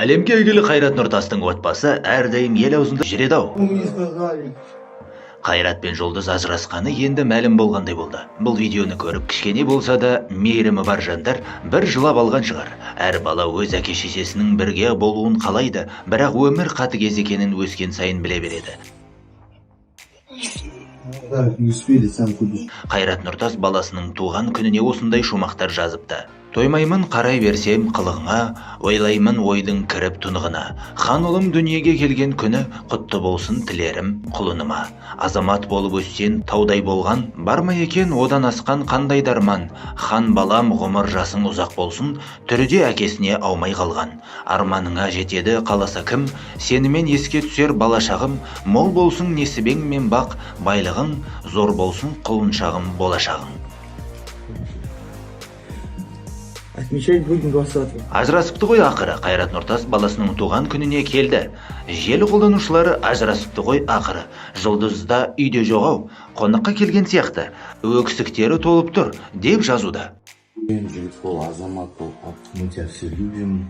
Әлемге әйгілі Қайрат Нұртастың отбасы әрдайым ел аузында жүреді-ау. Мы не сказали. Қайрат пен Жұлдыз ажырасқаны енді мәлім болғандай болды. Бұл видеоны көріп, кішкене болса да мейірімі бар жандар бір жылап алған шығар. Әр бала өз әке шешесінің бірге болуын қалайды, бірақ өмір қатыгез екенін өскен сайын біле береді. Да, не успели, сам купишь. Қайрат Нұртас баласының туған күніне осындай шумақтар жазыпты: «Тоймаймын қарай берсем қылығыңа, ойлаймын ойдың кіріп тұнығына. Хан ұлым дүниеге келген күні құтты болсын тілерім құлыныма. Азамат болып өссен, таудай болған бар ма екен, одан асқан қандай дарман? Хан балам, ғұмыр жасың ұзақ болсын, түрі де әкесіне аумай қалған. Арманыңа жетеді қаласа кім, сенімен еске түсер бала шағым. Мол болсын несібең мен бақ байлығың, зор болсын құлыншағым болашағың». Отмечать будем 20-го. Ажырасыпты ғой ақыры. Қайрат Нұртас баласының туған күніне келді. Желі қолданушылары: «Ажырасыпты ғой ақыры, Жұлдыз да үйде жоқ ау, қонаққа келген сияқты, өксіктері толып тұр», – деп жазуда. Жігіт бол, азамат бол. Мы тебя все любим,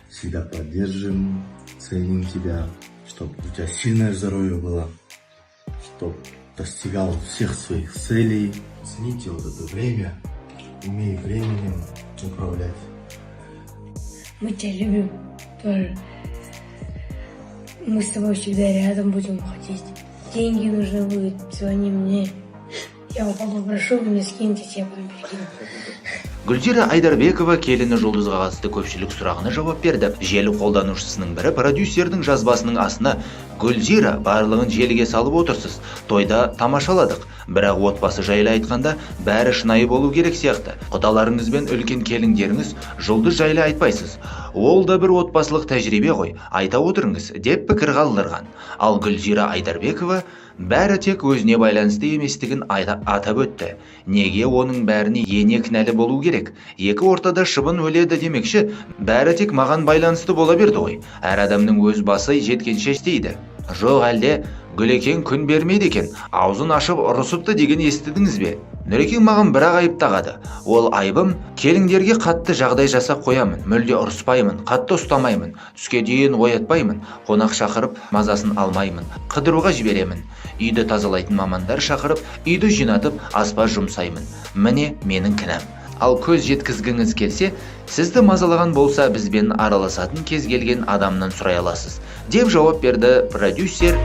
всегда поддержим, ценим тебя, чтобы у тебя сильное здоровье было, чтобы достигал всех своих целей. Цените вот это время, умей временем управлять. Мы тебя любим тоже. Мы с тобой всегда рядом будем ходить. Деньги нужны будут, звони мне. Я у папы попрошу, вы мне скиньте, я потом перекину. Гүлзира Айдарбекова келіні Жұлдызға қатысты көпшілік сұрағына жауап берді. Желі қолданушысының бірі продюсердің жазбасының астына: «Гүлзира, барлығын желіге салып отырсыз. Тойда тамашаладық, бірақ отбасы жайлы айтқанда бәрі шынайы болу керек сияқты. Құдаларыңыз бен үлкен келіндеріңіз Жұлдыз жайлы айтпайсыз. Ол да бір отбасылық тәжірибе ғой, айта отырыңыз», – деп пікір қалдырған. Ал Гүлзира Айдарбекова бәрі тек өзіне байланысты еместігін атап өтті. «Неге оның бәріне ене кінәлі болу керек? Екі ортада шыбын өледі демекші, бәрі тек маған байланысты бола берді ғой. Әр адамның өз басы жеткенше істейді. Жоқ әлде Гүлекең күн бермейді екен, аузын ашып ұрысыпты деген естідіңіз бе? Нұрекең маған бір-ақ айып тағады. Ол айыбым – келіндерге қатты жағдай жасап қоямын. Мүлде ұрыспаймын, қатты ұстамаймын, түске дейін оятпаймын, қонақ шақырып мазасын алмаймын, қыдыруға жіберемін, үйді тазалайтын мамандар шақырып, үйді жинатып, аспаз жұмсаймын. Міне, менің кінәм. Ал көз жеткізгіңіз келсе, сізді мазалаған болса, бізбен араласатын кез келген адамнан сұрай аласыз», – деп жауап берді продюсер.